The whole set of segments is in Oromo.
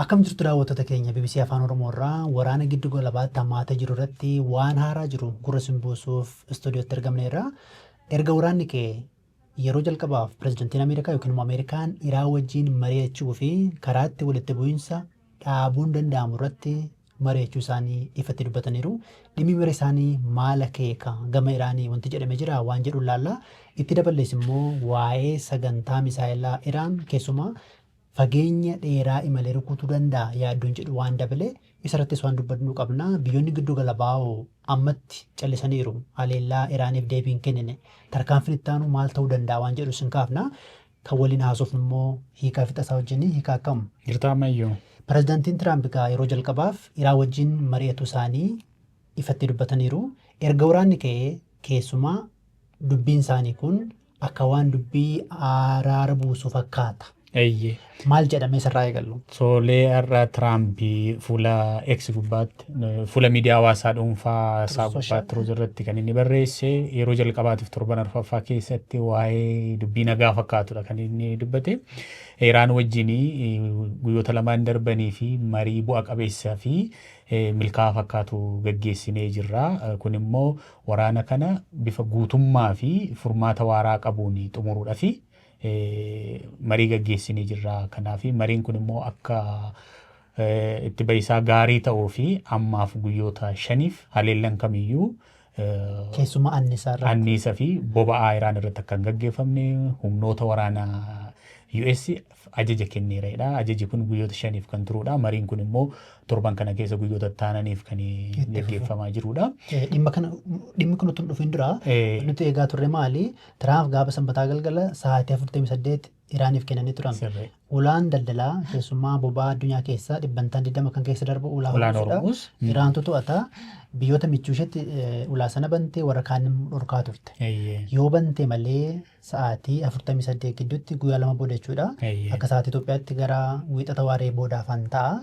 Akkam jirtu daawwattoota keenya? BBC Afaan Oromoo irraa waraana giddu galabaatti hammaatee jiru irratti waan haaraa jiru gurra isin buusuuf istuudiyootti argamneerra. Erga waraanni ka'e yeroo jalqabaaf pirezidantiin Ameerikaa yookiin immoo Ameerikaan Iraan wajjin mari'achuu fi karaa itti walitti bu'iinsa dhaabuun danda'amu irratti mari'achuu isaanii ifatti dubbataniiru. Dhimmi mira isaanii maal akeeka, gama Iraanii wanti jedhame jira waan jedhu ilaalla. Itti daballees immoo waa'ee sagantaa misaa'elaa Iraan, keessumaa fageenya dheeraa imalee rukutuu danda'a yaaddoon jedhu waan dabale, isarrattis waan dubbannu qabna. Biyyoonni giddu gala baa'oo ammatti callisaniiru. Haleellaa Iraaniif deebii hin kennine. Tarkaanfiin itti aanu maal ta'uu danda'a waan jedhu isin kaafna. Kan waliin haasofnu immoo Hiikaa Fixasaa wajjini. Hiikaa, akkam? Jirtaa ammayyuu? Pirezidaantiin Tiraamp egaa yeroo jalqabaaf Iraan wajjin mari'atuu isaanii ifatti dubbataniiru. Erga waraanni ka'ee keessumaa dubbiin isaanii kun akka waan dubbii araara buusu fakkaata. Maal jedhamee sirraa eegallu? Soolee, har'a Tiraamp fuula X gubbaatti, fuula miidiyaa hawaasaa dhuunfaa isaa Truth Social. gubbaatti, Truth irratti kan inni barreesse, yeroo jalqabaatiif torban arfaffaa keessatti waa'ee dubbii nagaa fakkaatudha kan inni dubbate. Iraan wajjin guyyoota 2n darbanii fi marii bu'a qabeessaa fi milkaa'aa fakkaatu gaggeessinee jirra. Kun immoo waraana kana bifa guutummaa fi furmaata waaraa qabuun xumuruudhafi marii gaggeessinee jirra. Kanaaf mariin kun immoo akka itti bahisaa gaarii ta'uu fi ammaaf guyyoota 5f haleellan kamiyyuu keessumaa anniisaa irratti, anniisa fi boba'aa Iraan irratti akka hin gaggeeffamne humnoota waraanaa US ajaja kenneeradha. Ajaji kun guyyoota 5f kan turudha. Mariin kun immoo torban kana keessa guyyoota taananiif kan fufu. Gaggeeffamaa jirudha. Dhimma kana, dhimmi kun utuu hin dhufin dura nuti eegaa turre maali? Tiraamp gaafa Sanbataa galgala sa'aatii 48 Iraaniif kennanii turan. Ulaan daldalaa, keessumaa boba'aa addunyaa keessaa dhibbantaan 20 kan keessa darbu ulaa Ulaan Hormuuzidha. Hormuuz. Iraantu to'ata. Biyyoota michuu isheetti ulaa sana bantee warra kaan immoo dhorkaa turte. Yoo bante malee sa'aatii 48 gidduutti, guyyaa 2 booda jechuudha. Akka sa'aatii Itoophiyaatti gara Wiixata waaree boodaafan ta'a.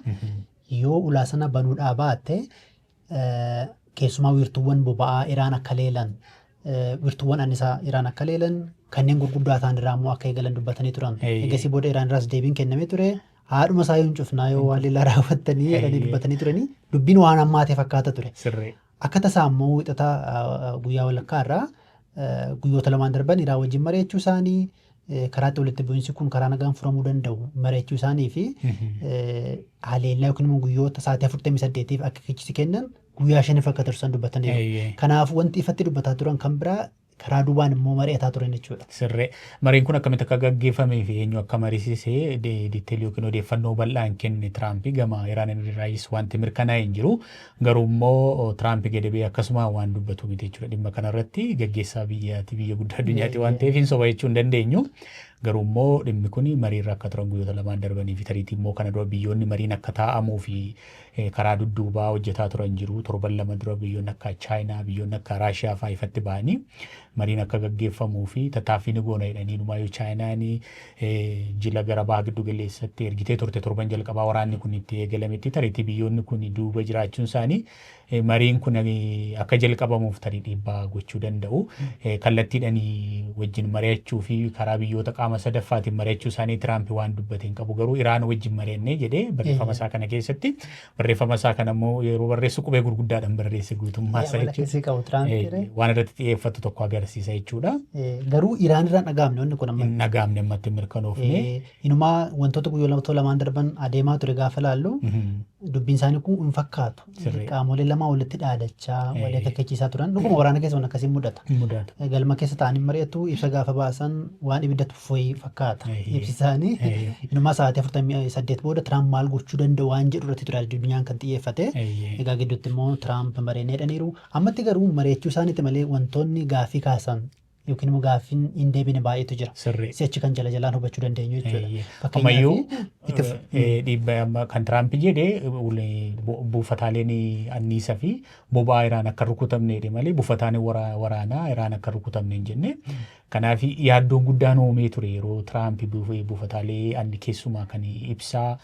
Yoo ulaa sana banuudhaa baatte, keessumaa wiirtuuwwan boba'aa Iraan akka leelan, wiirtuuwwan annisaa Iraan akka leelan, kanneen gurguddaa ta'an irraa immoo akka eegalan dubbatanii turan. Egasii booda Iraan irraas deebiin kennamee ture. Haadhuma isaa yoo hin cufnaa yoo waan lillaa raawwattanii jedhanii dubbatanii turanii, dubbiin waan hammaate fakkaata ture. Akka tasaa immoo Wixata guyyaa walakkaa irraa guyyoota 2n darban Iraan wajjin mari'achuu isaanii, karaatti walitti bu'iinsi kun karaa nagaan furamuu danda'u mari'achuu isaanii fi haleellaa yookiin immoo guyyoota sa'aatii 48f akka kichisi kennan guyyaa 5f akka tursan dubbataniiru. Kanaaf wanti ifatti dubbataa turan kan biraa, karaa duubaan immoo mari'ataa turan jechuudha. Sirrii. Mariin kun akkamitti akka gaggeeffamee fi eenyu akka mariisise detail yookiin odeeffannoo bal'aa hin kenne Tiraamp. Gama Iraan irraayis wanti mirkanaa'e hin jiru. Garuu immoo Tiraamp gadi ba'ee akkasuma waan dubbatu miti jechuudha. Dhimma kanarratti gaggeessaa biyyaati, biyya guddaa addunyaati waan ta'eef hin soba jechuu hin dandeenyu. Garuu immoo dhimmi kun mariirra akka turan guyyoota 2n darbanii fi tariitii immoo kana dura biyyoonni mariin akka taa'amuu fi karaa dudduubaa hojjetaa turan jiru. Torban 2 dura biyyoonni akka Chaayinaa, biyyoonni akka Raashiyaa fa'aa ifatti ba'anii mariin akka gaggeeffamuu fi tattaaffii ni goona jedhanii, inumaayyuu Chaayinaan jila gara baha giddu galeessatti ergitee turte torban jalqabaa waraanni kun itti eegalametti. Tariitii biyyoonni kun duuba jiraachuun isaanii mariin kun akka jalqabamuuf tarii dhiibbaa gochuu danda'u. Kallattiidhaan wajjin mari'achuu fi karaa biyyoota qaama sadaffaatiin mari'achuu isaanii Tiraamp waan dubbate hin qabu. Garuu Iraan wajjin mari'annee jedhee barreeffama isaa kana keessatti. Barreeffama isaa kana immoo yeroo barreessu qubee gurguddaadhaan barreesse guutummaa isaa Amala jechuudha. akkasii qabu Tiraamp ture. Waan irratti xiyyeeffatu tokko agarsiisa jechuudha. Garuu Iraan irraan dhaga'amne wanni kun amma. Hin dhaga'amne, ammatti hin mirkanoofne. Inumaa wantoota guyyoota 2n darban adeemaa ture gaafa laallu, dubbiin isaanii kun hin fakkaatu. Qaamolee lama walitti dhaadachaa, walii akeekkachiisaa turan. Dhuguma waraana keessa waan akkasii mudata. Mudata. Galma keessa taa'anii mari'atu, ibsa gaafa baasan waan ibidda tuffee fakkaata. Ibsi isaanii inumaa sa'aatii 48 booda Tiraamp maal gochuu danda'u waan jedhu irratti ture addunyaan kan xiyyeeffate. Egaa gidduutti immoo Tiraamp mari'annee jedhaniiru. Ammatti garuu mari'achuu isaaniitti malee wantoonni gaaffii kaasan yookiin immoo gaaffiin hin deebine baay'eetu jira. Si'achi kan jala jalaan hubachuu dandeenyu jechuudha. Ammayyuu Fakkeenyaaf dhiibbaa amma kan Tiraamp jedhe buufataaleen anniisa fi boba'aa Iraan akka rukutamne jedhe malee buufataaleen waraanaa Iraan akka rukutamne hin jenne. Kanaaf yaaddoon guddaan uumamee ture yeroo Tiraamp buufataalee anni keessumaa kan ibsaa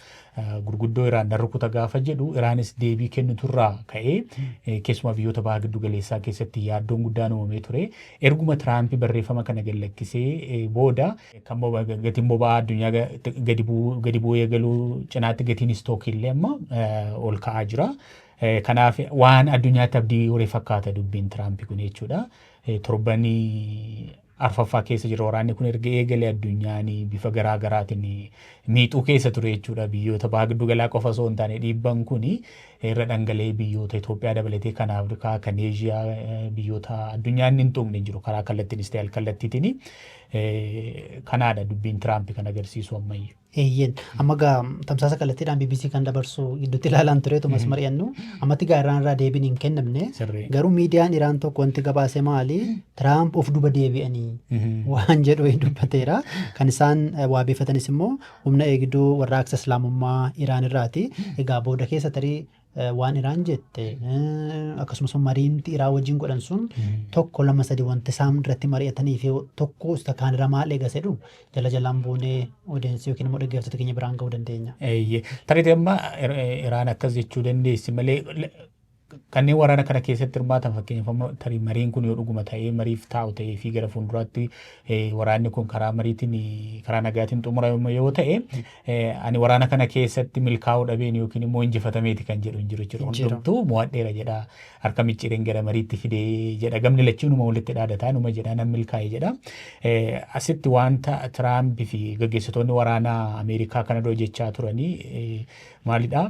gurguddoo Iraan nan rukuta gaafa jedhu, Iraanis deebii kenniturraa ka'ee keessumaa biyyoota baha giddu galeessaa keessatti yaaddoon guddaan uumamee ture. Erguma Tiraamp barreeffama kana gad lakkisee booda kan gatiin boba'aa addunyaa gadi bu'uu eegaluu cinaatti gatiin istookii illee amma ol ka'aa jira. Kanaaf waan addunyaatti abdii horii fakkaata dubbiin Tiraamp kun jechuudha. Torbanii arfaffaa keessa jira waraanni kun erga eegalee, addunyaan bifa garaa garaatiin miixuu keessa ture jechuudha. Biyyoota baha giddu galaa qofa osoo hin taane, dhiibban kun irra dhangala'ee biyyoota Itoophiyaa dabalatee kan Afrikaa, kan Eeshiyaa, biyyoota addunyaan hin tuqne jiru karaa kallattiinis ta'e alkallattiitiin. Kanaadha dubbiin Tiraamp kan agarsiisu ammayyuu. Eeyyeen, amma gaa tamsaasa kallattiidhaan BBC kan dabarsu gidduutti ilaalaan ture, tumas mari'annu ammatti gaa Iraan irraa deebiin hin kennamne. Garuu miidiyaan Iraan tokko wanti gabaase maali? Tiraamp of duba deebi'anii waan jedhu dubbateera. Kan isaan waabeeffatanis immoo Humna Eegduu Warraaqsa Islaamummaa Iraan irraati. Egaa booda keessa tarii waan Iraan jette, akkasumas mariinti Iraan wajjin godhan sun tokko, lama, sadi wanti isaan irratti mari'atanii fi tokko isa kaan irra maal eega jedhu jala jalaan buunee odeensii yookiin immoo dhaggeeffattoota keenya biraan ga'uu dandeenya. Tarii amma Iraan akkas jechuu dandeessi malee, kanneen waraana kana keessatti hirmaatan, fakkeenyaaf amma tarii mariin kun yoo dhuguma ta'ee mariif taa'u ta'ee fi gara fuulduraatti waraanni kun karaa mariitiin, karaa nagaatiin xumurame yoo ta'e, ani waraana kana keessatti milkaa'uu dhabeen yookiin immoo injifatameeti kan jedhu hin jiru jechuudha. Hundumtuu mo'adheera jedha, harka micciireen gara mariitti fidee jedha, gamni lachuunuma walitti dhaadataa numa jedha, nan milkaa'e jedha. Asitti wanta Tiraamp fi gaggeessitoonni waraanaa Ameerikaa kana dura jechaa turanii maalidha?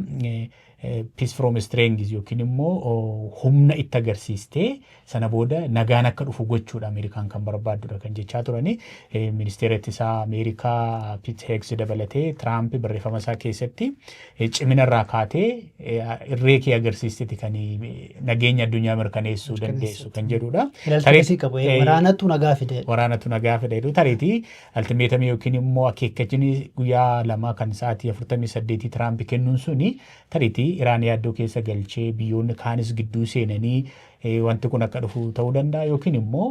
Peace from strength yookiin immoo humna itti agarsiistee sana booda nagaan akka dhufu gochuudha Ameerikaan kan barbaaddudha kan jechaa turani. Ministeera ittisaa Ameerikaa Pete Hegseth dabalatee Tiraamp barreeffama isaa keessatti cimina irraa kaatee irree kee agarsiisteti kan nageenya addunyaa mirkaneessuu dandeessu kan jedhudha. Ilaalcha akkasii qabu. Waraanatu nagaa fide. Waraanatu nagaa fide jedhu. Tariitii ultimatumii yookiin immoo akeekkachini guyyaa 2 kan sa'aatii 48 Tiraamp kennuun suni tariitii Iraan yaaddoo keessa galchee biyyoonni kaanis gidduu seenanii wanti kun akka dhufu ta'uu danda'a, yookiin immoo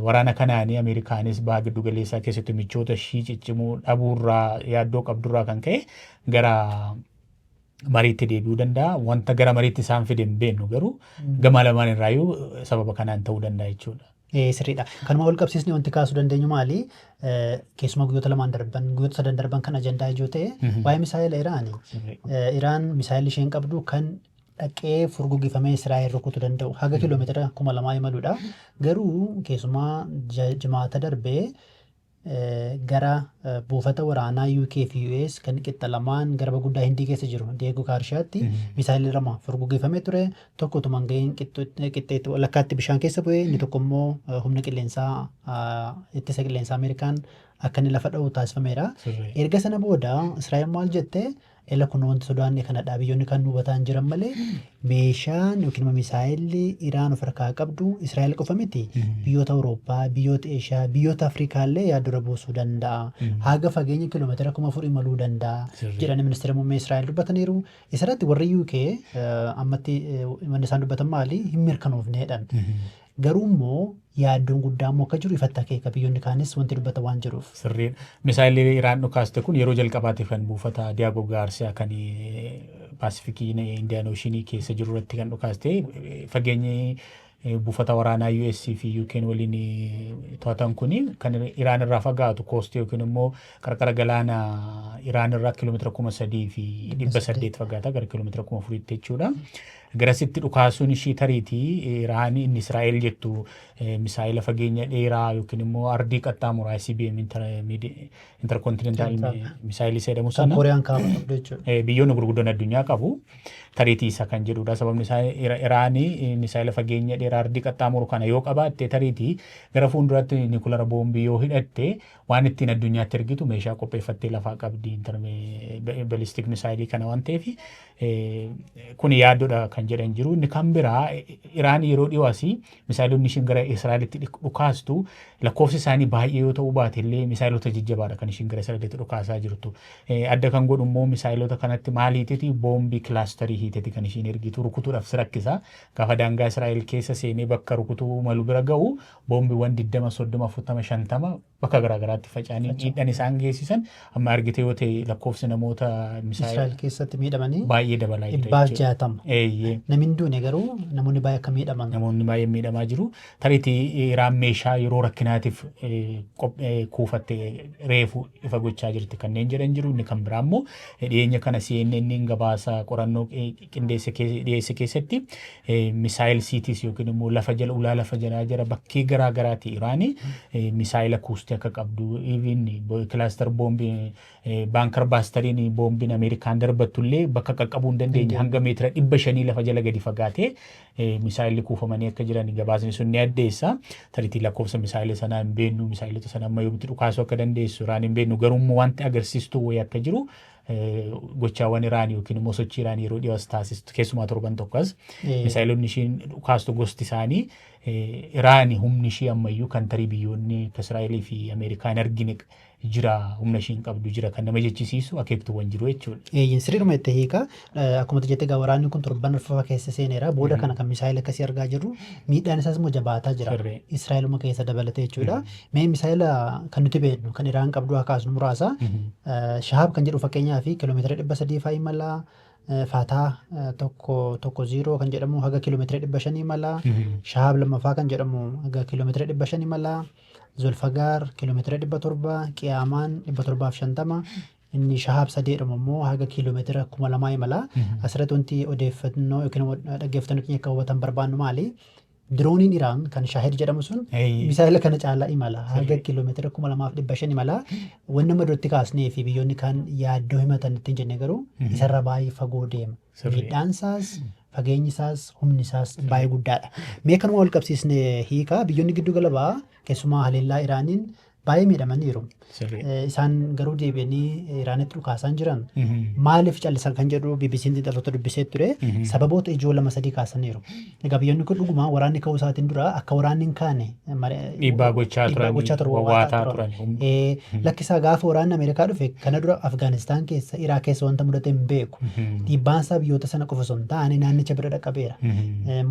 waraana kanaanii Ameerikaanis baha giddu galeessaa keessatti michoota ishii ciccimoo dhabuurraa yaaddoo qabdurraa kan ka'e gara mariitti deebi'uu danda'a. Wanta gara mariitti isaan fide hin beeknu, garuu gama lamaan irraayyuu sababa kanaan ta'uu danda'a jechuudha. Sirriidha. Kanuma wal qabsiisni wanti kaasuu dandeenyu maali? Keessumaa guyyoota 2n darban, guyyoota sadan darban kan ajandaa ijoo ta'e waa'ee misaa'ila Iraani. Iraan misaa'illi isheen qabdu kan dhaqee furgugifamee Israa'el rukutuu danda'u haga kiiloomeetira 2000 imaludha. Garuu keessumaa Jimaata darbee gara buufata waraanaa UK fi US kan qixxa lamaan garba guddaa Hindii keessa jiru Diego Gaarshiyaatti misaayilli lama furgugifamee ture. Tokko utuma hin gahiin qixxeetti walakkaatti bishaan keessa bu'ee, inni tokko immoo humna qilleensaa, ittisa qilleensaa Ameerikaan akka inni lafa dha'u taasifameera. Erga sana booda Israa'el maal jette? Ela kun wanti sodaanne kanadha, biyyoonni kan nu hubataa hin jiran malee meeshaan yookiin immoo misaayilli Iraan of harkaa qabdu Israa'el qofa miti, biyyoota Awurooppaa, biyyoota Eeshiyaa, biyyoota Afrikaa illee yaaddora buusuu danda'a. Haga fageenya kiiloomeetira 4000 imaluu danda'a jedhanii ministeera muummee Israa'el dubbataniiru. Isarratti warri UK ammatti wanni isaan dubbatan maali? Hin mirkanoofneedhaan. Garuu immoo yaaddoon guddaa immoo akka jiru ifatti akeeka, biyyoonni kaanis wanti dubbatan waan jiruuf. Sirriidha. Misaayilli Iraan dhukaaste kun yeroo jalqabaatiif kan buufata Diyaagoo Gaarsiyaa kan Paasifikii Indiyaan Ooshinii keessa jiru irratti kan dhukaaste, fageenyi buufata waraanaa US fi UK waliin to'atan kuni kan Iraan irraa fagaatu coastii yookiin immoo qarqara galaana Iraan irraa kiiloomeetira 3800 fagaata, gara kiiloomeetira 4000tti jechuudha. Garasitti dhukaasuun ishii tariitii Iraan inni Israa'el jettu misaayila fageenya dheeraa yookiin immoo ardii qaxxaamuraa ICBM, intercontinental misaayilii isa jedhamu Kan sana Kooriyaan kaaba qabdu jechuudha. Biyyoonni gurguddoon addunyaa qabu tariitii isa kan jedhudha. Sababni isaa Iraanii misaayila fageenya dheeraa ardii qaxxaamuru kana yoo qabaatte, tariitii gara fuulduraatti nuclear boombii yoo hidhatte waan ittiin addunyaatti ergitu meeshaa qopheeffattee lafaa qabdi ballistic misaayilii kana waan ta'eef, kun yaaddoodha kan jedhan jiru. Inni kan biraa, Iraan yeroo dhiyoo asii misaayilonni ishiin gara Israa'elitti dhukaastu lakkoofsi isaanii baay'ee yoo ta'uu baate illee misaayilota jajjabaadha kan ishiin gara Israa'elitti dhukaasaa jirtu. Adda kan godhu immoo misaayilota kanatti maal hiiteti? Boombii clusterii hiiteti kan ishiin ergitu, rukutuudhaaf si rakkisa. Gaafa daangaa Israa'el keessa seenee bakka rukutuu malu bira ga'u boombiiwwan 20, 30, 40, 50 bakka garaagaraatti faca'anii miidhaan isaan geessisan amma argite yoo ta'e lakkoofsi namoota misaayila Israa'el keessatti miidhamanii baay'ee dabalaa jira dhibbaaf jechuudha. 60. Namni hin duune garuu namoonni baay'ee akka miidhaman. Namoonni baay'ee miidhamaa jiru. Tariitii Iraan meeshaa yeroo rakkinaatiif kuufatte reefu ifa gochaa jirti kanneen jedhan jiru. Inni kan biraa immoo dhiyeenya kana CNN gabaasa qorannoo qindeesse dhiyeesse keessatti missile cities yookiin immoo lafa jala ulaa lafa jalaa jara bakkee garaa garaati Iraanii misaayila kuustee akka qabdu, even cluster boombii bunker busteriin boombiin Ameerikaan darbattullee bakka qaqqabuu hin dandeenye hanga meetira 500 lafa jala gadi fagaatee misaayilli kuufamanii akka jiran gabaasni sun ni addeessa. Tariitii lakkoofsa misaayila sanaa hin beeknu, misaayilota sana amma yoomti dhukaasuu akka dandeessu Iraan hin beeknu, garuu immoo wanti agarsiistuu wayii akka jiru gochaawwan Iraan yookiin immoo sochii Iraan yeroo dhiyoo as taasistu, keessumaa torban tokko as misaayilonni ishiin dhukaastu gosti isaanii Iraan humni ishii ammayyuu kan tarii biyyoonni akka Israa'elii fi Ameerikaa hin argine jira, humna ishiin qabdu jira kan nama jechisiisu akeektuuwwan jiru jechuudha. Eeyyin, sirriidhuma itti hiika. Akkuma jette egaa waraanni kun torban arfaffaa keessa seeneera. Booda kana kan misaayila akkasii argaa jirru miidhaan isaas immoo jabaataa jira. Israa'eluma keessa dabalatee jechuudha. Mee misaayila kan nuti beeknu kan Iraan qabdu haa kaasnu muraasa. Shahaab kan jedhu fakkeenyaa fi kiiloomeetira 300 fa'aa imala. Faataa 110 kan jedhamu haga kiiloomeetira 500 imala. Shahaab lammaffaa kan jedhamu haga kiiloomeetira 500 imala. Zolfagaar kiiloomeetira 700, Qiyaamaan 750, inni Shahaab sadii jedhamu immoo haga kiiloomeetira 2000 imala. Asirratti wanti odeeffannoo yookiin immoo dhaggeeffattoonni keenya akka hubatan barbaannu maali? Dirooniin Iraan kan Shahed jedhamu sun misaayila kana caalaa imala. Haga kiiloomeetira 2500 imala. Wanni amma duratti kaasnee fi biyyoonni kaan yaaddoo himatan ittiin jenne garuu isarra baay'ee fagoo deema. Miidhaan isaas, fageenyi isaas, humni isaas baay'ee guddaadha. Mee kanuma wal qabsiisne hiikaa, biyyoonni giddu gala ba'aa keessumaa haleellaa Iraaniin baay'ee miidhamaniiru. Isaan garuu deebi'anii Iraanitti dhukaasaan jiran. Maaliif callisan kan jedhu BBC'n xiinxaltoota dubbisee ture. Sababoota ijoo lama sadii kaasaniiru. Egaa biyyoonni kun dhuguma waraanni ka'uu isaatiin dura akka waraanni hin kaane dhiibbaa gochaa dhiibbaa turan, gochaa turan, wawwaataa wawwaataa turan. Lakkisaa gaafa waraanni Ameerikaa dhufe kana dura Afgaanistaan keessa, Iraaq keessa wanta mudate hin beeku. Dhiibbaan isaa biyyoota sana qofa osoo hin taane naannicha bira dhaqqabeera.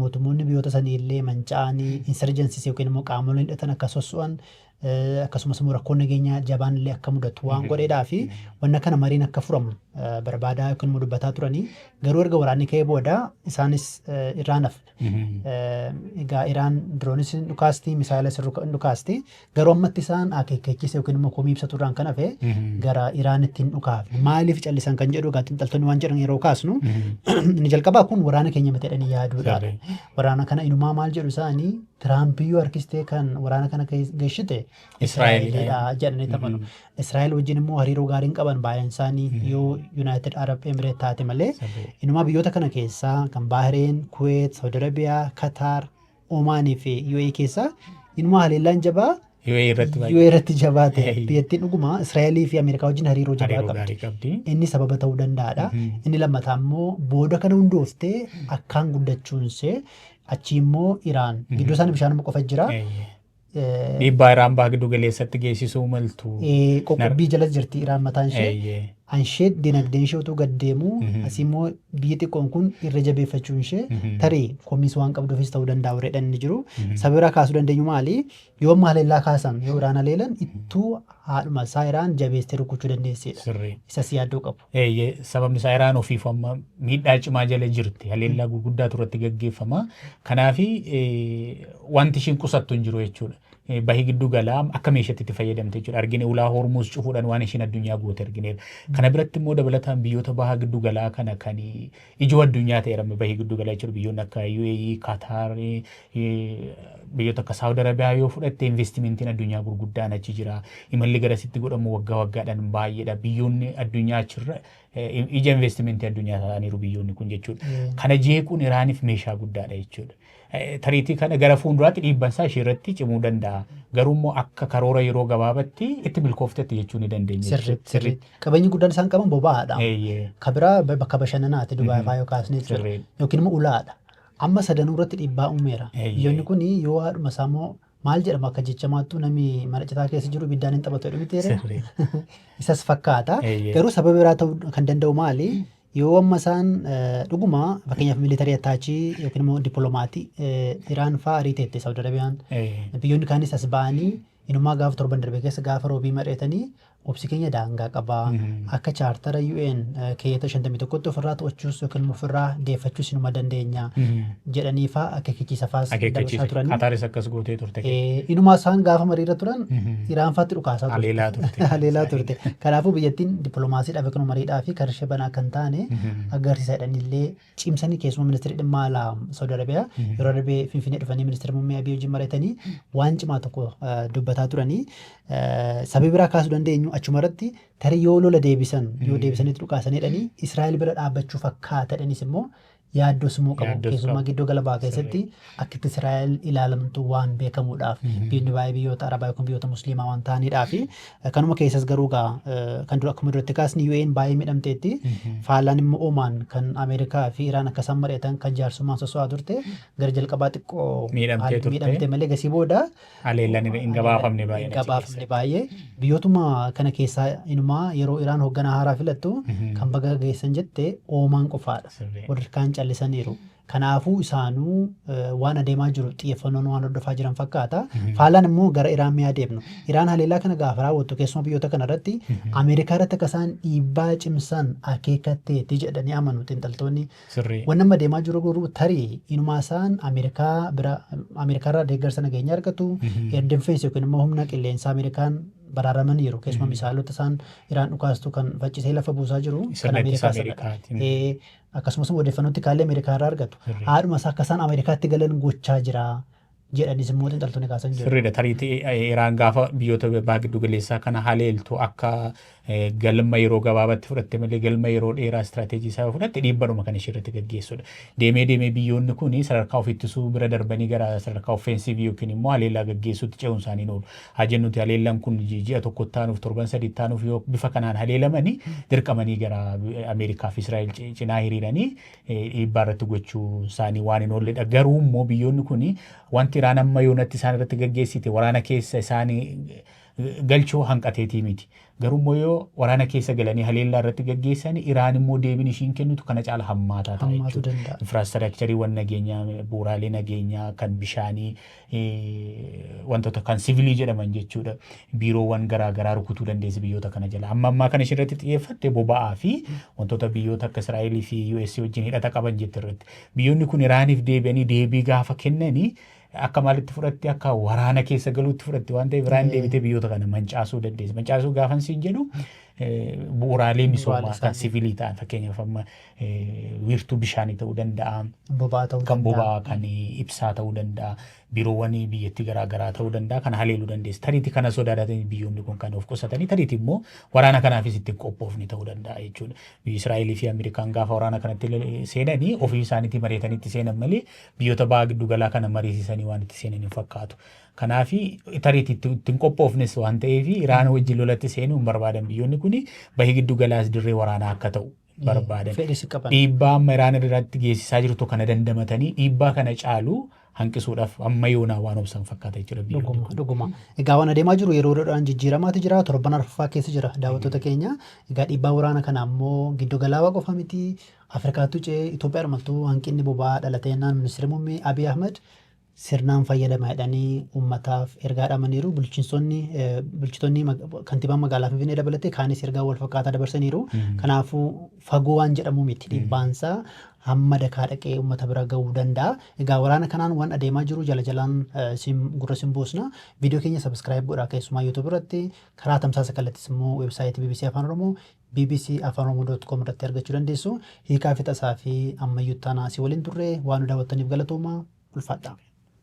Mootummoonni biyyoota sanii illee manca'anii insurgencies yookiin immoo qaamoleen hidhatan akka sosso'an, akkasumas immoo rakkoon nageenyaa jabaan illee akka mudatu waan godheedhaa fi wanna kana mariin akka furamu barbaadaa yookiin immoo dubbataa turanii, garuu erga waraanni ka'ee booda isaanis irraan hafne. Egaa Iraan diroonis hin dhukaasti, misaayilas hin dhukaasti, garuu ammatti isaan akeekkachiisa yookiin immoo komii ibsatu irraan kan hafe gara Iraanitti hin dhukaafne. Maaliif callisan kan jedhu egaa xiinxaltoonni waan jedhan yeroo kaasnu, inni jalqabaa kun waraana keenya miti jedhanii yaaduudha. Waraana kana inumaa maal jedhu isaanii, Tiraampiyyuu harkistee kan waraana kana geessite Israa'elidha Israa'elidha jedhanii amanu. Israa'el wajjin immoo hariiroo gaarii hin qaban baay'een isaanii yoo United Arab Emirates taate malee. Inumaa biyyoota kana keessaa kan Baahireen, Kuweet, Saudi Arabiyaa, Qatar, Omaanii fi UAE keessaa inumaa haleellaan jabaa UAE irratti UAE baay'ee irratti jabaa ta'e. Biyyattiin dhuguma Israa'elii fi Ameerikaa wajjin hariiroo jabaa hariiroo qabdi. gaarii qabdi. Inni sababa ta'uu danda'aadha. Inni lammataa immoo booda kana hundooftee akkaan guddachuunsee achi immoo Iraan gidduu isaanii bishaanuma qofa jira. Dhiibbaa Iraan baha giddu galeessatti geessisuu maltu. Qoqqobbii jala jirti Iraan mataan ishee. Anshee dinagdeen ishee utuu gad deemu asii immoo biyyi xiqqoon kun irra jabeeffachuun ishee tarii komiis waan qabduufis ta'uu danda'a warri inni jiru. Sababa biraa kaasuu dandeenyu maali? Yoo amma haleellaa kaasan, yoo Iraan haleelan, ittuu haadhuma isaa Iraan jabeessitee rukuchuu dandeessedha. Isas yaaddoo qabu. Sababni isaa Iraan ofiif amma miidhaa cimaa jala jirti. Haleellaa gurguddaatu irratti gaggeeffama. Kanaafi wanti ishiin qusattu hin jiru jechuudha. Bahii giddu galaa akka meeshaatti itti fayyadamte jechuudha. Argine ulaa Hormuuz cufuudhaan waan ishiin addunyaa goote argineera. Kana biratti immoo dabalataan biyyoota baha giddu galaa kana kan ijoo addunyaa ta'eera bahii giddu galaa jechuudha. Biyyoonni akka UAE, Qatar, biyyoota akka Saawud Arabiyaa yoo fudhatte investimentiin addunyaa gurguddaan achi jira. Imalli garasitti godhamu waggaa waggaadhaan baay'eedha. Biyyoonni addunyaa achirra ija investimentii addunyaa ta'aniiru biyyoonni kun jechuudha. Kana jeequun Iraaniif meeshaa guddaadha jechuudha. Tariitii kana gara fuulduraatti dhiibbaan isaa ishee irratti cimuu danda'a. Garuu immoo akka karoora yeroo gabaabatti itti milkooftetti jechuu ni dandeenya. Sirriitti, sirriitti. Qabeenyi guddaan isaan qaban boba'aadha. Kabiraa bakka bashannanaati Dubaay fa'aa yoo kaasne jechuudha. Yookiin immoo ulaadha. Amma sadanuu irratti dhiibbaa uumeera. Biyyoonni kun yoo haadhuma isaa immoo maal jedhama, akka jechamaattuu namni mana citaa keessa jiru ibiddaan hin taphatu jedhu miti. Isas fakkaata. Garuu sababa biraa ta'uu kan danda'u maali? Yoo amma isaan dhuguma fakkeenyaaf military attaché yookiin immoo dippiloomatii Iraan fa'aa ariiteette Saawud Arabiyaan, biyyoonni kaanis as ba'anii inumaa gaafa torban darbe keessa gaafa roobii mari'atanii, obsi keenya daangaa qabaa, akka chaartara UN keeyyata 51tti ofirraa to'achuus yookiin immoo ofirraa deeffachuus inuma dandeenya jedhanii fa'aa akeekkachiisa fa'aas dabarsaa turanii. Qataaris akkas gootee turte. Inumaa isaan gaafa mariirra turan Iraan fa'aatti dhukaasaa turte. Haleelaa turte. Haleelaa turte. Kanaafuu biyyattiin dippiloomaasiidhaaf yookiin mariidhaa fi karishee banaa kan taane agarsiisa jedhanillee cimsanii, keessumaa ministeerri dhimma alaa Saudi Arabiyaa yeroo darbee Finfinnee dhufanii ministeera muummee Abiy wajjin mari'atanii waan cimaa tokko dubbataa turanii. Sababii biraa kaasuu dandeenyu achuma irratti tarii yoo lola deebisan, yoo deebisanitti dhukaasan jedhanii Israa'el bira dhaabbachuu fakkaata jedhanis immoo yaaddos immoo qabu. Keessumaa gidduu gala bahaa keessatti akka itti Israa'el ilaalamtu waan beekamuudhaaf, biyyoonni baay'ee biyyoota Arabaa yookiin biyyoota Musliimaa waan ta'aniidhaaf. Kanuma keessas garuu gaa kan dura akkuma duratti kaasni UAE'n baay'ee miidhamteetti. Faallaan immoo Omaan kan Ameerikaa fi Iraan akka isaan mari'atan kan jaarsummaan soso'aa turte gara jalqabaa xiqqoo miidhamtee turte. Miidhamte malee gasii booda haleellaan hin gabaafamne baay'ee. Hin gabaafamne baay'ee. Biyyootuma kana keessaa inumaa yeroo Iraan hoogganaa haaraa filattu kan baga geessan jette Oomaan qofaadha. Warri kaan callisaniiru. Kanaafuu isaanuu waan adeemaa jiru xiyyeeffannoon waan hordofaa jiran fakkaata. Faallaan immoo gara Iraan mi'a deemnu. Iraan haleellaa kana gaafa raawwattu keessumaa biyyoota kana irratti Ameerikaa irratti akka isaan dhiibbaa cimsan akeekatteetti jedhanii amanu xiinxaltoonni. Wanni amma deemaa jiru garuu tarii inumaa isaan Ameerikaa bira, Ameerikaa irraa deeggarsa nageenyaa argatu. Air defense yookiin immoo humna qilleensaa Ameerikaan baraaramaniiru. Keessumaa misaalota isaan Iraan dhukaastu kan faccisee lafa buusaa jiru kan Sirna ittisa Ameerikaa sanadha. Ameerikaati. Akkasumas immoo odeeffannootti kaallee Ameerikaa irraa argatu. Haadhuma isaa akka isaan Ameerikaatti galan gochaa jira jedhanis immoo xiinxaltoonni kaasan jiru. Sirriidha. Tariitii Iraan gaafa biyyoota baha giddu galeessaa kana haleeltu akka galma yeroo gabaabaatti fudhatte malee galma yeroo dheeraa istiraateejii isaa yoo fudhatte dhiibbaadhuma kan ishee irratti gaggeessudha. Deemee deemee biyyoonni kun sadarkaa of ittisuu bira darbanii gara sadarkaa offensiivii yookiin immoo haleellaa gaggeessuutti ce'uun isaanii oolu. Haa jennuti haleellaan kun ji'a tokko taanuuf, torban 3 taanuuf yoo bifa kanaan haleelamanii dirqamanii gara Ameerikaa fi Israa'el cinaa hiriiranii dhiibbaa irratti gochuu isaanii waan hin oolledha. Garuu immoo biyyoonni kun wanti Iraan amma yoonatti isaan irratti gaggeessite waraana keessa isaanii galchuu hanqateetii miti. Garuu immoo yoo waraana keessa galanii haleellaa irratti gaggeessan Iraan immoo deebiin ishiin kennitu kana caala hammaataa ta'a Hammaatu jechuudha. danda'a. Infraastiraakchariiwwan nageenyaa, bu'uuraalee nageenyaa, kan bishaanii, wantoota kan sivilii jedhaman jechuudha. Biiroowwan garaa garaa rukutuu dandeessi biyyoota kana jala. Amma ammaa kana isheen irratti xiyyeeffatte boba'aa fi wantoota biyyoota akka Israa'elii fi US wajjin hidhata qaban jette irratti. Biyyoonni kun Iraaniif deebi'anii deebii gaafa kennanii akka maalitti fudhatte, akka waraana keessa galuutti fudhatte waan ta'eef Iraan deebitee biyyoota kana mancaasuu dandeessi. Mancaasuu gaafan siin jedhu bu'uuraalee misoomaa kan isaanii. Sivilii ta'an, fakkeenyaaf amma wiirtuu bishaanii ta'uu danda'a. Boba'aa ta'uu Kan danda'a. Boba'aa, kan ibsaa ta'uu danda'a. Biiroowwan biyyattii garaa garaa ta'uu danda'a. Kan haleeluu dandeessi. Tariitii kana sodaatanii biyyoonni kun kan of qusatanii, tariitii immoo waraana kanaafis ittiin qophoofni ta'uu danda'a jechuudha. Biyyi Israa'elii fi Ameerikaan gaafa waraana kanatti seenanii ofii isaaniitii mari'atanii itti seenan malee biyyoota baha giddu galaa kana mariisisanii waan itti seenan hin fakkaatu. Kanaafi tariitii ittiin qophoofnes waan ta'eef Iraan wajjin lolatti seenuu hin barbaadan. Biyyoonni kun bahii giddu galaas dirree waraanaa akka ta'u barbaadan. Fedhis qaban. Dhiibbaa amma Iraan irratti geessisaa jirtu kana dandamatanii dhiibbaa kana caalu hanqisuudhaaf amma yoonaa waan obsan fakkaata jechuudha biyyoonni Dhuguma kun. Dhuguma. Egaa waan adeemaa jiru yeroo yeroodhaan jijjiiramaatu jira. Torban arfaffaa keessa jira daawwattoota keenya. Egaa dhiibbaa waraana kana ammoo giddu galaawaa qofa miti. Afrikaattu ce'ee Itoophiyaa dhumattuu hanqinni boba'aa dhalatee jennaan ministeerri muummee Abiy Ahmed sirnaan fayyadama jedhanii uummataaf ergaa dhaamaniiru. Bulchiinsonni, bulchitoonni, kantiibaan magaalaa Finfinnee dabalatee kaanis ergaa wal fakkaataa dabarsaniiru. Kanaafuu fagoo waan jedhamu miti, dhiibbaansaa hamma dakaa dhaqee uummata bira ga'uu danda'a. Egaa waraana kanaan waan adeemaa jiru jala jalaan isin gurra isin buusna. Viidiyoo keenya subscribe godhaa, keessumaa YouTube irratti karaa tamsaasa kallattis immoo weebsaayitii BBC Afaan Oromoo bbcafaanoromoo.com irratti argachuu dandeessu. Hiikaa Fixasaa fi Ammayyuu Taanaa si waliin turre. Waan nu daawwattaniif galatooma, ulfaadha.